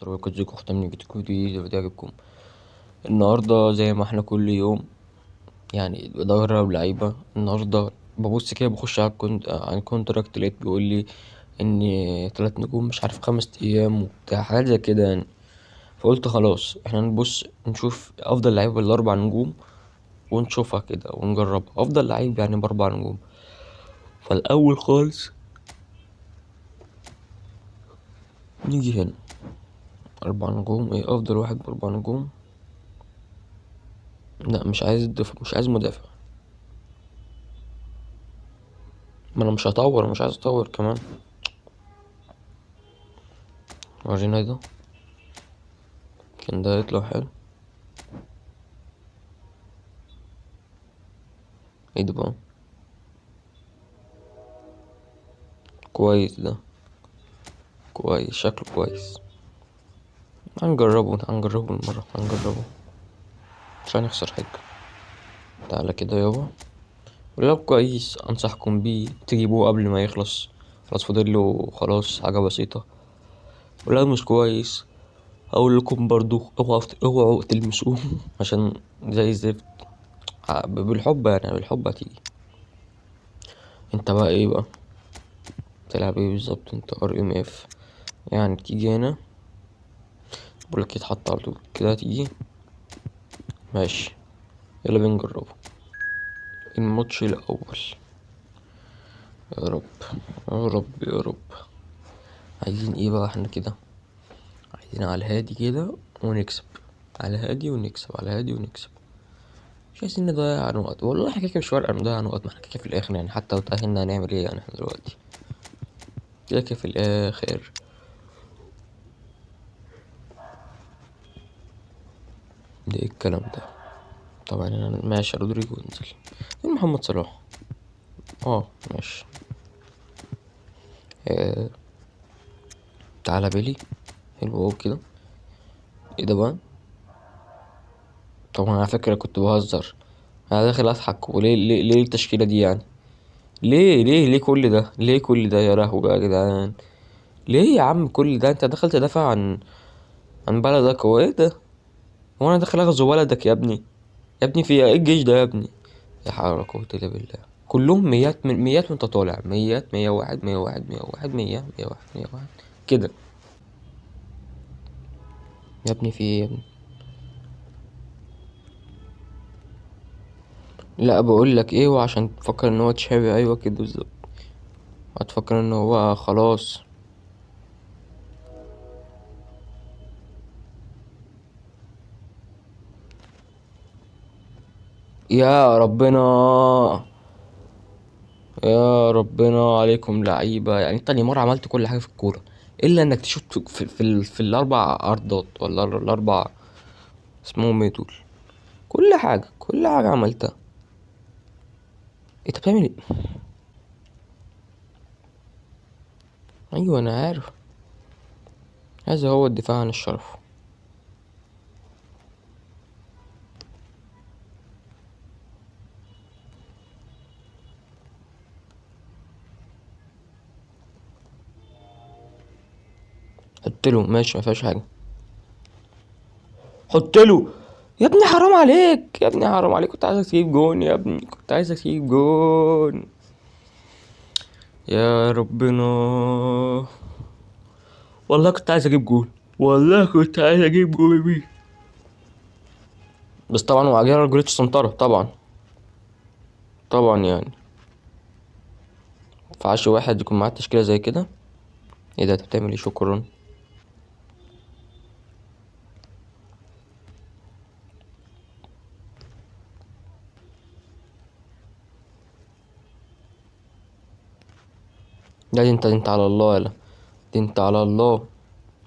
ازيكم ختام جبتكم فيديو جديد عجبكم النهارده. زي ما احنا كل يوم يعني بدرب لعيبة. النهارده ببص كده بخش على على ال contract، لقيت بيقول لي ان 3 نجوم مش عارف 5 ايام وبتاع حاجات زي كده يعني. فقلت خلاص احنا نبص نشوف افضل لعيبة بالاربع نجوم ونشوفها كده ونجربها، افضل لعيب يعني باربع نجوم. فالاول خالص نيجي هنا 4 نجوم، ايه افضل واحد باربع نجوم؟ لا مش عايز الدفاع، مش عايز مدافع، ما انا مش هطور، مش عايز اطور كمان. ورينا ده كان ده يطلع حلو. ايه ده بقى؟ كويس ده، كويس شكله كويس. هنجربه المرة، هنجربه مش هنخسر حاجة. تعالى كده يابا، ولو كويس انصحكم بيه تجيبوه قبل ما يخلص، خلاص فاضل له خلاص حاجة بسيطة. ولو مش كويس اقول لكم برضو اوعوا تلمسوه عشان زي الزفت. بالحب يعني، بالحب هتيجي. انت بقى ايه بقى تلعب ايه بالظبط؟ انت RMF يعني، تيجي هنا بقولك يتحط على طول كده، تيجي ماشي. يلا بينا نجربه الماتش الاول. يا رب يا رب يا رب. عايزين ايه بقى احنا كده؟ عايزين على الهادي كده ونكسب، على الهادي ونكسب، على الهادي ونكسب. مش عايزين نضيع نقط والله، احنا كده كده مش فارقه نضيع نقط، ما احنا كده كده في الاخر يعني، حتى لو تأهلنا هنعمل ايه يعني؟ احنا دلوقتي كده كده في الاخر. ده ايه الكلام ده؟ طبعا انا ماشي رودريجو انزل، فين محمد صلاح؟ ماشي. تعالى بيلي، حلو اوي كده. ايه ده بقى؟ طبعا على فكرة كنت بهزر، انا داخل اضحك. وليه ليه ليه التشكيلة دي يعني؟ ليه ليه ليه كل ده؟ ليه كل ده يا لهوي يا جدعان؟ ليه يا عم كل ده؟ انت داخل تدافع عن بلدك، هو ايه ده؟ هو انا داخل اغزو بلدك يا ابني؟ يا ابني في ايه الجيش ده يا ابني؟ لا حول ولا قوة الا بالله. كلهم ميات من ميات وانت طالع، ميات، 101، 101، 101، 100، 101، 101 كده. يا ابني في ايه يا ابني؟ لا بقول لك ايه، وعشان تفكر ان هو تشافي، ايوه كده بالظبط، هتفكر ان هو خلاص. يا ربنا يا ربنا عليكم لعيبة يعني. انت نيمار عملت كل حاجة في الكورة الا انك تشوط في الاربع ارضات ولا الاربع اسمهم ايه دول، كل حاجة، كل حاجة عملتها. انت بتعمل ايه؟ ايوه انا عارف، هذا هو الدفاع عن الشرف. حط له ماشي، ما فيهاش حاجة، حط له يا ابني، حرام عليك يا ابني، حرام عليك، كنت عايزك تجيب جون يا ابني، كنت عايزك تجيب جون. يا ربنا والله كنت عايز اجيب جون، والله كنت عايز اجيب جون بيه. بس طبعا هو عجبني جولة السنترة طبعا، طبعا يعني مينفعش واحد يكون معاه تشكيلة زي كده. ايه ده انت بتعمل ايه؟ شكرا. لا دي انت، دي انت على الله، يلا دي انت على الله،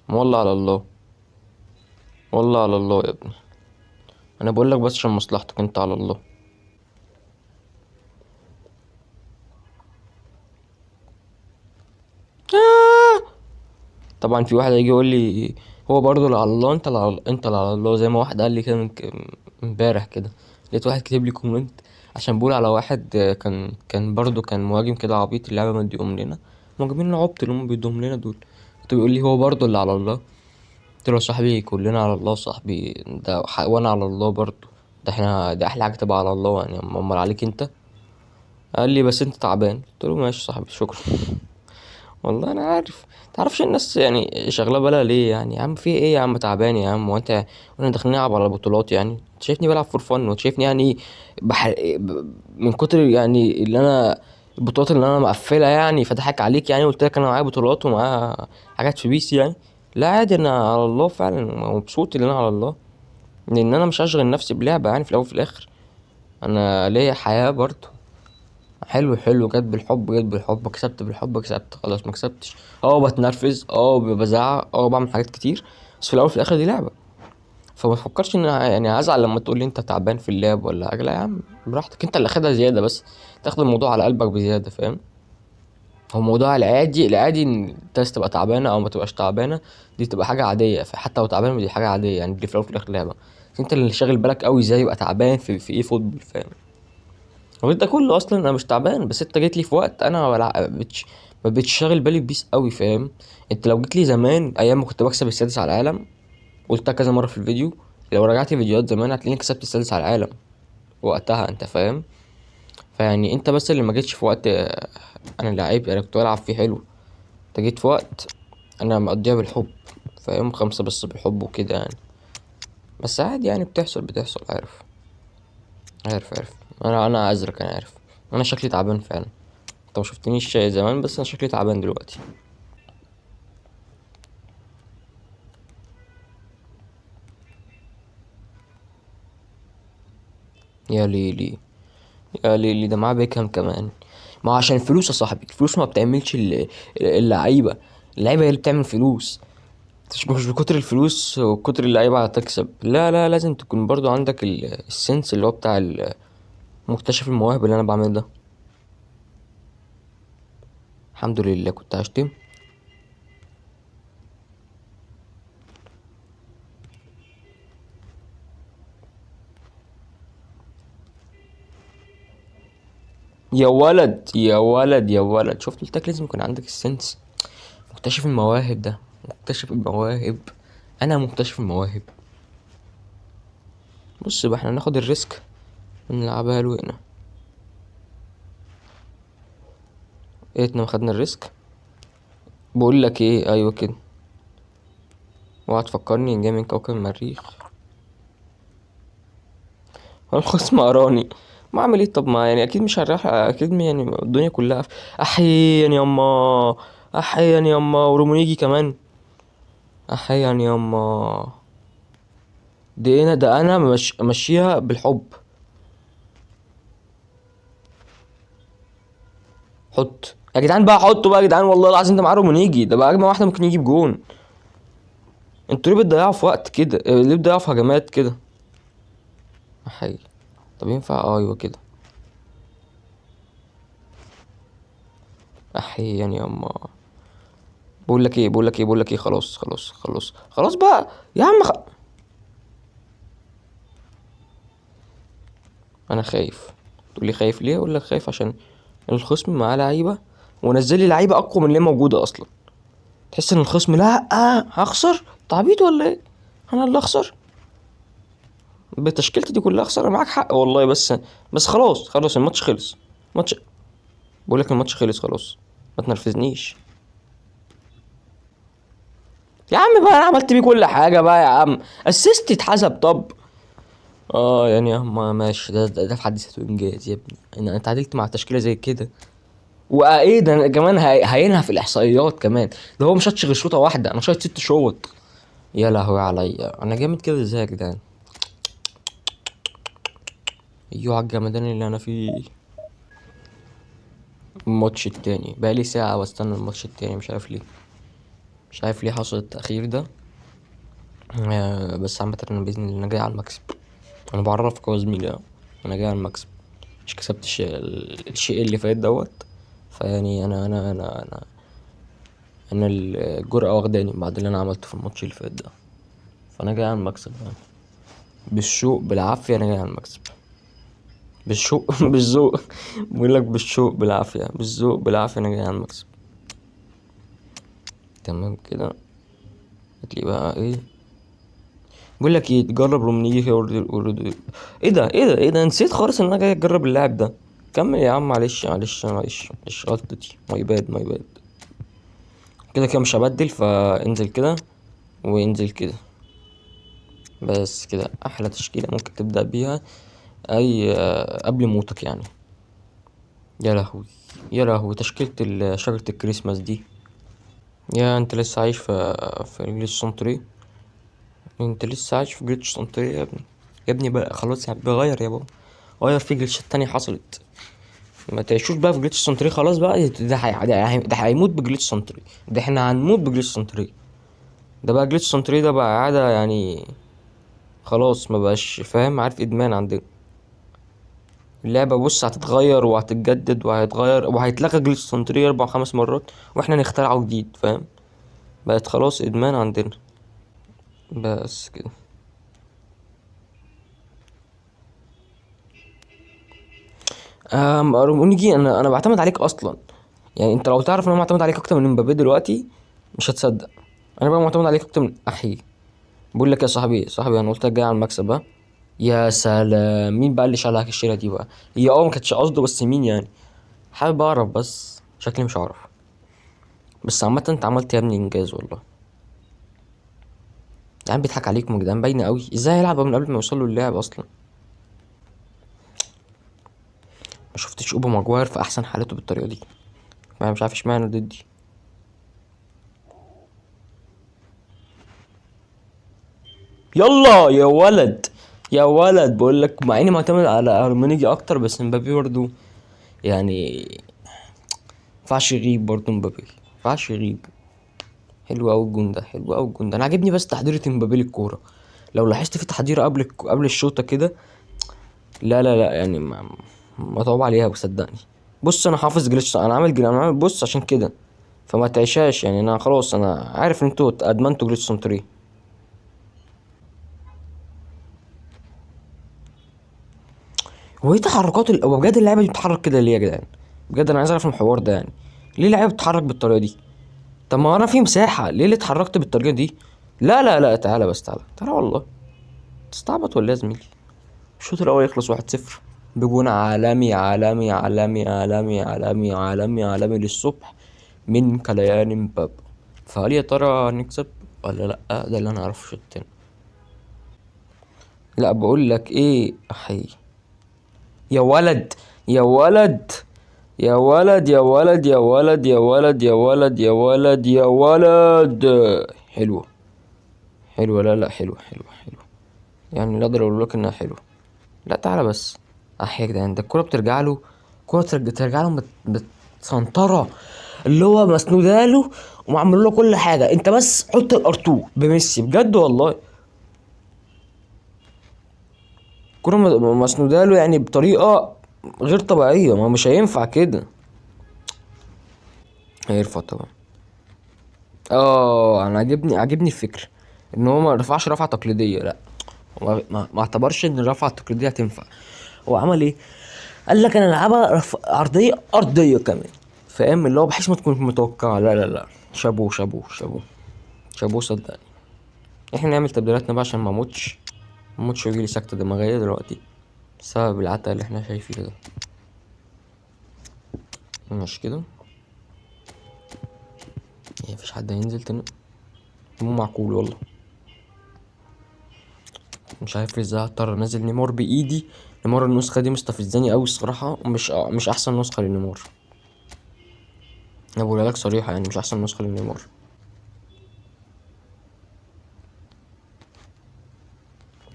والله على الله، والله على الله يا ابني، انا بقول لك بس عشان مصلحتك، انت على الله. طبعا في واحد هيجي يقول لي هو برضه اللي على الله، انت اللي على، انت اللي على الله، زي ما واحد قال لي كده امبارح كده، لقيت واحد كتب لي كومنت عشان بقول على واحد كان برضه كان مهاجم كده عبيط، اللعبة ما اديهم لنا، مهاجمين العبط اللي هم بيدوهم لنا دول، كنت بيقول لي هو برضه اللي على الله. قلت له يا صاحبي كلنا على الله صاحبي ده، وانا على الله برضه، ده احنا ده احلى حاجة تبقى على الله يعني، امال عليك انت؟ قال لي بس انت تعبان. قلت له ماشي صاحبي شكرا. والله انا عارف، تعرفش الناس يعني شغله بالها ليه يعني، يا عم في ايه يا عم تعبان يا عم، وانت وانا داخلين نلعب على بطولات يعني، انت شايفني بلعب for fun، وانت شايفني يعني من كتر يعني اللي انا البطولات اللي انا مقفلها يعني، فضحك عليك يعني، قلت لك انا معايا بطولات ومعايا حاجات في PES يعني. لا عادي انا على الله فعلا، مبسوط ان انا على الله، لان انا مش هشغل نفسي بلعبه يعني، في الاول وفي الاخر انا ليا حياة برضه. حلو حلو، جت بالحب، جت بالحب، كسبت بالحب، كسبت خلاص، ما كسبتش بتنرفز، بزعق، بعمل حاجات كتير، بس في الاول وفي الاخر دي لعبه. فما تفكرش ان يعني هزعل لما تقول لي انت تعبان في اللعب ولا حاجة، لا يا عم براحتك، انت اللي خدها زيادة، بس تاخد الموضوع على قلبك بزيادة، فاهم؟ هو موضوع العادي، العادي ان الناس تبقى تعبانة او ما تبقاش تعبانة، دي تبقى حاجة عادية، فحتى لو تعبان دي حاجة عادية يعني، دي في الاول وفي الاخر لعبه. بس انت اللي شاغل بالك قوي ازاي يبقى تعبان في ايه فوتبول، فاهم؟ هو انت كله اصلا انا مش تعبان، بس انت جيت لي في وقت انا ما بقتش شاغل بالي ب PES قوي، فاهم؟ انت لو جيت لي زمان ايام ما كنت بكسب السادس على العالم، قلتها كذا مرة في الفيديو، لو رجعت فيديوهات زمان هتلاقيني كسبت السادس على العالم وقتها، انت فاهم؟ فيعني انت بس اللي ما جيتش في وقت انا لعيب انا كنت بلعب فيه حلو، انت جيت في وقت انا مقضيها بالحب، فاهم؟ 5 بس بالحب وكده يعني، بس عادي يعني، بتحصل، عارف عارف عارف، انا عذرك، انا عارف انا شكلي تعبان فعلا، انت ما شفتنيش زمان بس انا شكلي تعبان دلوقتي. يا ليلي يا ليلي، ده معاه بيكهام كمان. ما هو عشان الفلوس يا صاحبي، الفلوس ما بتعملش اللعيبة، اللعيبة هي اللي بتعمل فلوس، مش بكتر الفلوس وكتر اللعيبة هتكسب، لا لا، لازم تكون برضو عندك السنس اللي هو بتاع مكتشف المواهب اللي انا بعمله ده. الحمد لله كنت هشتم. يا ولد يا ولد يا ولد، شفت قلت لك لازم يكون عندك السنس، مكتشف المواهب ده، مكتشف المواهب، انا مكتشف المواهب. بص بقى احنا ناخد ال risk ونلعبها له هنا. ايه ما خدنا ال risk؟ بقول لك ايه، ايوه كده، اوعى تفكرني ان جاي من كوكب المريخ. الخصم قراني، ما اعمل ايه؟ طب ما يعني اكيد مش هنروح، اكيد يعني الدنيا كلها احيا ياما، احيا ياما، ورومونيجي كمان، احيا ياما. دي ايه ده؟ انا ماشيها بالحب. حط يا جدعان بقى، حطوا بقى يا جدعان، والله العظيم ده معاه رومونيجي، ده بقى اجمل واحدة ممكن يجيب جون. انتوا ليه بتضيعوا في وقت كده؟ ليه بتضيعوا في هجمات كده؟ احيي. طب ينفع؟ ايوه كده. احيي يعني ياما. بقول لك ايه، بقول لك ايه، بقول لك ايه، خلاص خلاص خلاص خلاص بقى يا عم. انا خايف. تقول لي خايف ليه؟ اقول لك خايف عشان الخصم معاه لعيبة ونزل لي لعيبة اقوى من اللي موجودة اصلا. تحس ان الخصم لا، هخسر؟ انت عبيط ولا ايه؟ انا اللي اخسر بتشكيلتي دي كلها؟ خسارة. معاك حق والله، بس خلاص خلاص الماتش خلص. ماتش، بقول لك الماتش خلص خلاص، ما تنرفزنيش يا عم بقى. انا عملت بيه كل حاجة بقى يا عم، اسيست اتحسب. طب يعني يا عم ماشي، ده في حد ذاته انجاز يا ابني، انا اتعادلت مع تشكيله زي كده. وايه ده؟ أنا كمان هينهى في الاحصائيات كمان، ده هو ما شاطش غير شوطه واحدة، انا شايط 6 شوط. يا لهوي عليا، انا جامد كده ازاي يا جدعان؟ ايوه على الجمدان اللي انا فيه. الماتش التاني بقالي ساعة بستنى الماتش التاني، مش عارف ليه، مش عارف ليه حصل التأخير ده. بس عامة انا بإذن الله انا جاي على المكسب، انا بعرفك يا زميلي، انا جاي على المكسب، مش كسبتش الشيء اللي فات دوت. فيعني انا الجرأة واخداني بعد اللي انا عملته في الماتش اللي فات ده، فانا جاي على المكسب يعني. بالشوق بالعافية انا جاي على المكسب، بالشوق بالذوق، بقول لك بالشوق بالعافية، بالذوق بالعافية انا جاي على المكسب. تمام كده. هات لي بقى ايه؟ بقول لك ايه، تجرب رومنيجي كده ايه ده ايه ده ايه ده، نسيت خالص ان انا جاي اجرب اللاعب ده. كمل يا عم، معلش معلش معلش معلش، غلطتي، my bad my bad. كده كده مش هبدل، فانزل كده وانزل كده، بس كده احلى تشكيله ممكن تبدا بيها اي قبل موتك يعني. يا لهوي يا لهوي، تشكيله شجرة الكريسماس دي. يا انت لسه عايش في glitch سنتري، انت لسه عايش في glitch سنتري يا ابني، يا ابني بقى خلاص يا عم، غير يا بابا، غير في glitchات تانية حصلت. ما تعيشوش بقى في glitch سنتري خلاص بقى، ده هيموت ب glitch سنتري، ده احنا هنموت ب glitch سنتري. ده بقى glitch سنتري ده بقى عادة يعني، خلاص ما بقاش فاهم، عارف ادمان عندنا. اللعبة بص هتتغير وهتتجدد وهيتغير وهيتلغى glitch سنتري 4 5 مرات واحنا نخترعه جديد، فاهم؟ بقت خلاص ادمان عندنا. بس كده. رومونيجي، انا بعتمد عليك اصلا يعني، انت لو تعرف ان انا معتمد عليك اكتر من امبابي دلوقتي مش هتصدق. انا بقى معتمد عليك اكتر من احي. بقول لك يا صاحبي، صاحبي انا قلت لك جاي على المكسب. ها يا سلام، مين بقى اللي شالها الشيله دي بقى؟ هي ما كانتش قصده، بس مين يعني؟ حابب اعرف بس شكلي مش هعرف. بس عامة انت عملت يا ابني انجاز والله. يا عم بيضحك عليكم يا جدعان، باينة قوي. ازاي هيلعب من قبل ما يوصل له اللاعب اصلا؟ ما شفتش اوبا ماجواير في احسن حالته بالطريقة دي، ما مش عارف اشمعنى ضدي. يلا يا ولد يا ولد، بقول لك مع اني معتمد على ارمينيجي اكتر، بس مبابي برضو يعني ما ينفعش يغيب، برضو مبابي ما ينفعش يغيب. حلو قوي الجون ده، حلو قوي الجون ده. انا عاجبني بس تحضيره مبابي للكورة، لو لاحظت في تحضيره قبل الشوطه كده، لا لا لا يعني متعوب عليها وصدقني. بص انا حافظ glitch، انا عامل جل-، انا عامل بص عشان كده، فما تعيشهاش يعني. انا خلاص انا عارف ان انتوا ادمنتوا glitch سنتري. هو ايه تحركات هو بجد اللعيبة دي بتتحرك كده ليه يا جدعان؟ بجد انا عايز اعرف الحوار ده، يعني ليه اللعيبة بتتحرك بالطريقة دي؟ طب ما انا في مساحة، ليه اللي اتحركت بالطريقة دي؟ لا لا لا تعالى بس، تعالى تعالى والله، تستعبط ولا ايه يا زميلي؟ الشوط الاول يخلص 1-0 بجون عالمي عالمي عالمي عالمي عالمي عالمي عالمي للصبح من كليان مبابي. فهل يا ترى نكسب ولا لا؟ ده اللي انا اعرفه الشوط التاني. لا بقول لك ايه، احي يا ولد يا ولد يا ولد يا ولد يا ولد يا ولد يا ولد يا ولد يا ولد. حلوة حلوة، لا لا حلوة حلوة حلوة يعني، لا اقدر اقول لك انها حلوة. لا تعالى بس احي يا جدعان، ده الكورة بترجع له، الكورة بترجع له بتسنطرة اللي هو مسنودة له ومعمول له كل حاجة. انت بس حط الار2 بميسي بجد والله، الكورة مسنودة له يعني بطريقة غير طبيعية، ما مش هينفع كده. هيرفع طبعا. انا عاجبني الفكرة ان هو ما رفعش رفعة تقليدية، لا هو ما اعتبرش ان الرفعة التقليدية هتنفع. هو عمل ايه؟ قال لك انا العبها عرضية، ارضية كمان، فاهم؟ اللي هو بحيث ما تكون متوقعة. لا لا لا، شابوه شابوه شابوه شابوه صدقني. احنا نعمل تبديلاتنا بقى عشان ما اموتش، ما اموتش ويجيلي سكتة دماغية دلوقتي بسبب العتا اللي احنا شايفينه ده. مش كده؟ يعني مفيش حد هينزل تاني؟ مو معقول والله. مش عارف ازاي هضطر انزل نيمار بايدي. نيمار النسخة دي مستفزاني قوي الصراحة، مش احسن نسخة لنيمار، انا بقولها لك صريحة يعني، مش احسن نسخة لنيمار.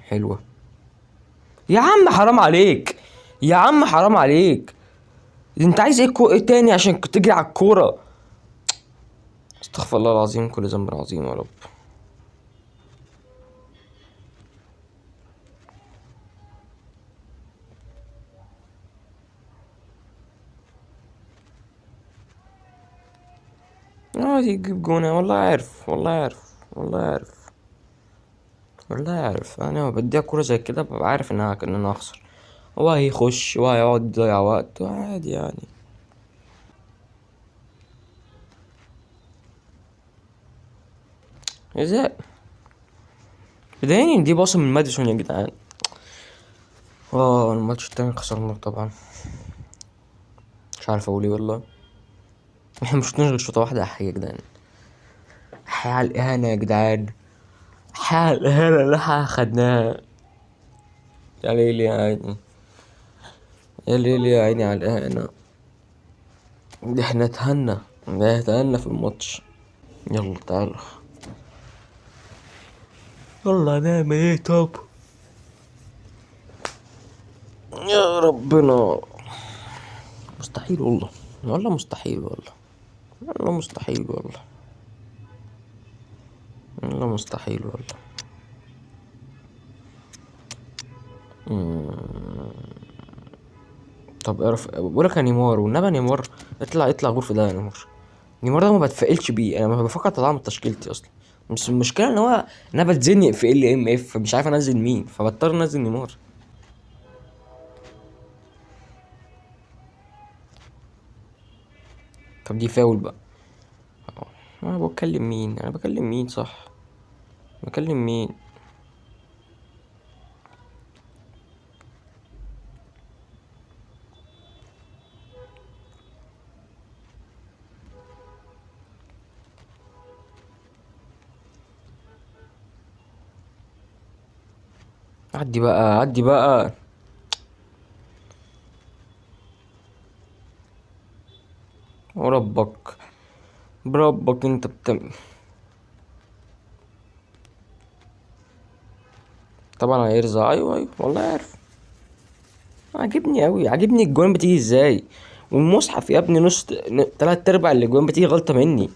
حلوة يا عم، حرام عليك يا عم، حرام عليك. انت عايز ايه ايه تاني عشان تجري على الكورة؟ استغفر الله العظيم، كل ذنب عظيم يا رب. تجيب جونة والله عارف، والله عارف، والله عارف، والله عارف. انا لما بديها كورة زي كده ببقى عارف ان انا هخسر. هو هيخش وهيقعد يضيع وقت عادي يعني. ازاي؟ بدايني إن دي باصة من ماديسون يا جدعان. الماتش التاني خسرناه طبعا، مش عارف اقول ايه والله. احنا مش شفناش غير شوطة واحدة. احيي يا جدعان، احيي على الاهانة يا جدعان، احيي على الاهانة اللي احنا خدناها. يا ليلي يا عيني، يا ليلي يا عيني على الاهانة. ده احنا اتهنا، ده اتهنا في الماتش. يلا تعالوا، يلا نعمل ايه؟ طب يا ربنا، مستحيل والله، والله مستحيل والله، والله مستحيل والله، والله مستحيل والله. طب اعرف بقولك يا نيمار، والنبي يا نيمار اطلع، اطلع غرفة ده يا نيمار. نيمار ده ما بتفائلش بيه، انا ما بفكر اطلعه من تشكيلتي اصلا. بس المشكلة ان هو ان انا بتزنق في ال ام اف، مش عارف انزل مين، فبضطر انزل نيمار. طب دي فاول بقى. انا بكلم مين؟ انا بكلم مين؟ صح، بكلم مين؟ عدي بقى، عدي بقى. وربك بربك انت بتعمل. طبعا هيرزع. ايوه ايوه والله عارف. عاجبني قوي، عاجبني الجوان بتيجي ازاي. والمصحف يا ابني نص تلات ارباع الاجوان بتيجي غلطه مني،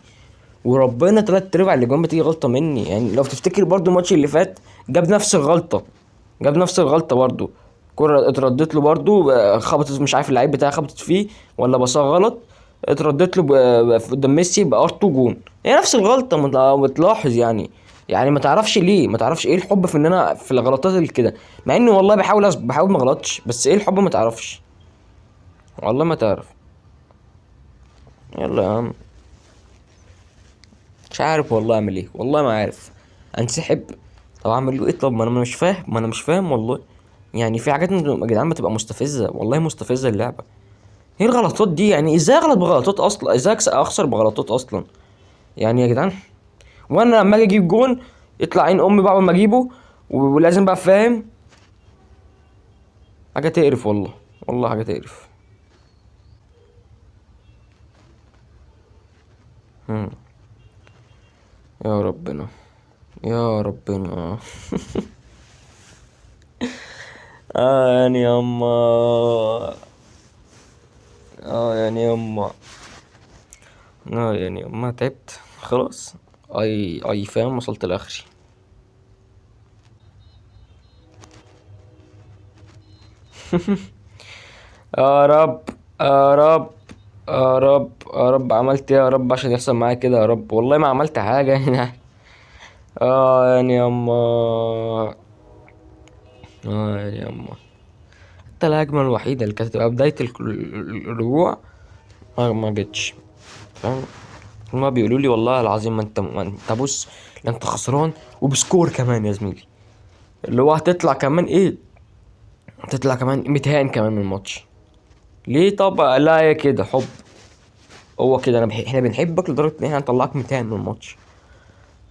وربنا تلات ارباع الاجوان بتيجي غلطه مني. لو تفتكر برضو الماتش اللي فات جاب نفس الغلطه، جاب نفس الغلطه برضو، كرة اتردت له برضو، خبطت مش عارف اللعيب بتاعه خبطت فيه ولا باصها غلط، اتردت له قدام ميسي بارتو جون. هي نفس الغلطه، ما تلاحظ يعني، يعني ما تعرفش ليه، ما تعرفش ايه الحب في ان انا في الغلطات اللي كده، مع اني والله بحاول ما اغلطش، بس ايه الحب ما تعرفش، والله ما تعرف. يلا يا عم، مش عارف والله اعمل ايه، والله ما عارف. انسحب؟ طب اعمل له ايه؟ طب ما انا مش فاهم، ما انا مش فاهم والله. في حاجات يا جدعان بتبقى مستفزه، والله مستفزه اللعبه. ايه الغلطات دي؟ ازاي اغلط بغلطات اصلا؟ ازاي اخسر بغلطات اصلا؟ يا جدعان، وانا لما اجي اجيب جون يطلع عين امي بقى اول ما اجيبه، ولازم بقى فاهم حاجه تقرف والله، والله حاجه تقرف. يا ربنا، يا ربنا. يعني يما، يعني يما، يعني يما تعبت خلاص. اي فاهم، وصلت لاخري. يا رب، يا رب، يا رب، يا رب، عملت ايه يا رب عشان يحصل معايا كده يا رب؟ والله ما عملت حاجة هنا. يعني يما، يعني يما. حتى الهجمة الوحيدة اللي كانت هتبقى بداية الرجوع ما جتش، فاهم؟ هما بيقولوا لي والله العظيم ما انت بص، لا انت خسران وبسكور كمان يا زميلي، اللي هو هتطلع كمان ايه، هتطلع كمان متهان كمان من الماتش. ليه؟ طب لا يا كده حب، هو كده احنا بنحبك لدرجة ان احنا هنطلعك متهان من الماتش.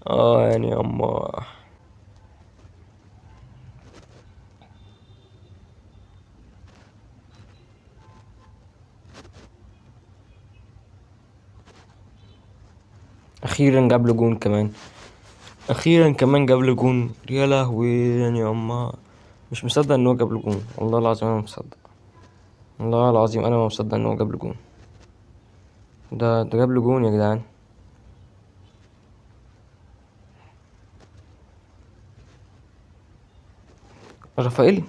يعني يما. اخيرا جاب له جون كمان، اخيرا كمان جاب له جون. يا لهوي يعني يما، مش مصدق ان هو جاب له جون، والله العظيم انا ما مصدق، والله العظيم انا ما مصدق ان هو جاب له جون. ده جاب له جون يا جدعان. رافائيل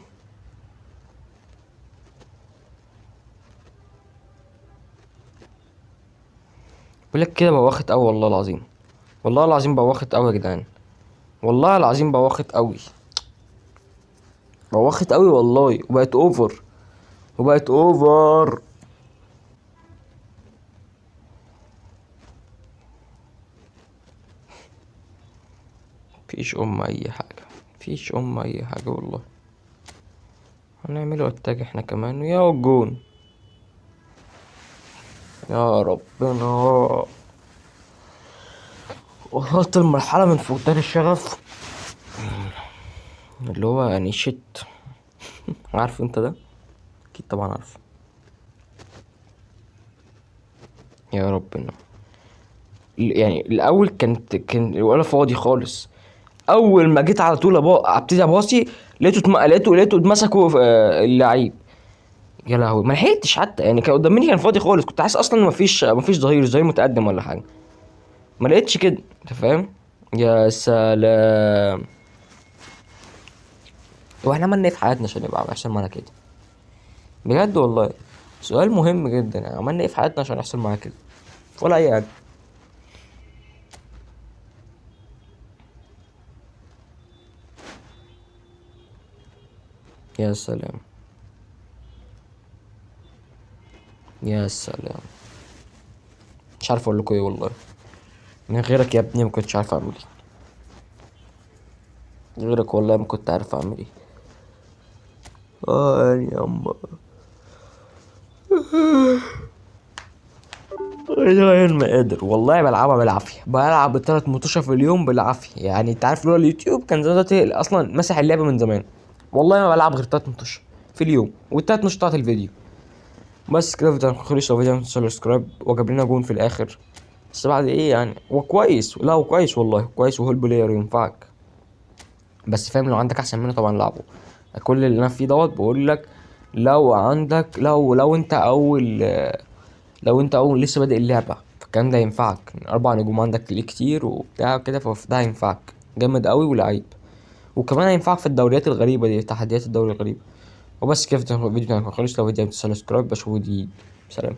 بيقول لك كده بواخد قوي، والله العظيم، والله العظيم بواخد قوي يا جدعان، والله العظيم بواخد قوي، بواخد قوي والله، وبقت اوفر، وبقت اوفر. مفيش ام اي حاجه، مفيش اي حاجة والله. هنعمله attack احنا كمان. يا جون يا ربنا، وصلت لمرحلة من فقدان الشغف اللي هو يعني shit. عارف انت ده؟ اكيد طبعا عارف. يا ربنا، يعني الاول كان ولا فاضي خالص. اول ما جيت على طول ابتدي اباصي، لقيته اتمسكوا اللعيب. يا لهوي ما لحقتش حتى، يعني كان قدام مني كان فاضي خالص. كنت حاسس اصلا مفيش ظهير متقدم ولا حاجة، ما لقيتش كده، انت فاهم؟ يا سلام، هو احنا عملنا ايه في حياتنا عشان يبقى يحصل معانا كده؟ بجد والله سؤال مهم جدا، يعني عملنا ايه في حياتنا عشان يحصل معانا كده؟ ولا اي حاجة. يا سلام يا سلام، مش عارف اقول لكم ايه والله. من غيرك يا ابني ما كنتش عارف اعمل ايه، غيرك والله ما كنت عارف اعمل ايه. يا اما ايه ما قادر والله، بلعبها بالعافية، بلعب التلات متوشه في اليوم بالعافية. يعني انت عارف لولا اليوتيوب كان زمان دلوقتي اصلا مسح اللعبة من زمان. والله ما بلعب غير 3 متوشه في اليوم، والتلات متوشه بتاعت الفيديو بس كده. الفيديو خلص، لو فيديو subscribe وجاب لنا جون في الاخر، بس بعد ايه يعني؟ هو كويس، لا هو كويس والله كويس، وهو player ينفعك، بس فاهم لو عندك احسن منه طبعا لعبه. كل اللي انا فيه دوت بقول لك لو عندك، لو، لو انت اول، لو انت اول لسه بادئ اللعبة فالكلام ده ينفعك. 4 نجوم عندك ليه كتير وبتاع كده، فده هينفعك جامد قوي ولعيب، وكمان هينفعك في الدوريات الغريبة دي، تحديات الدوري الغريبة. وبس كده، الفيديو كان خلص. لو فيديو subscribe، بشوفه جديد. سلام.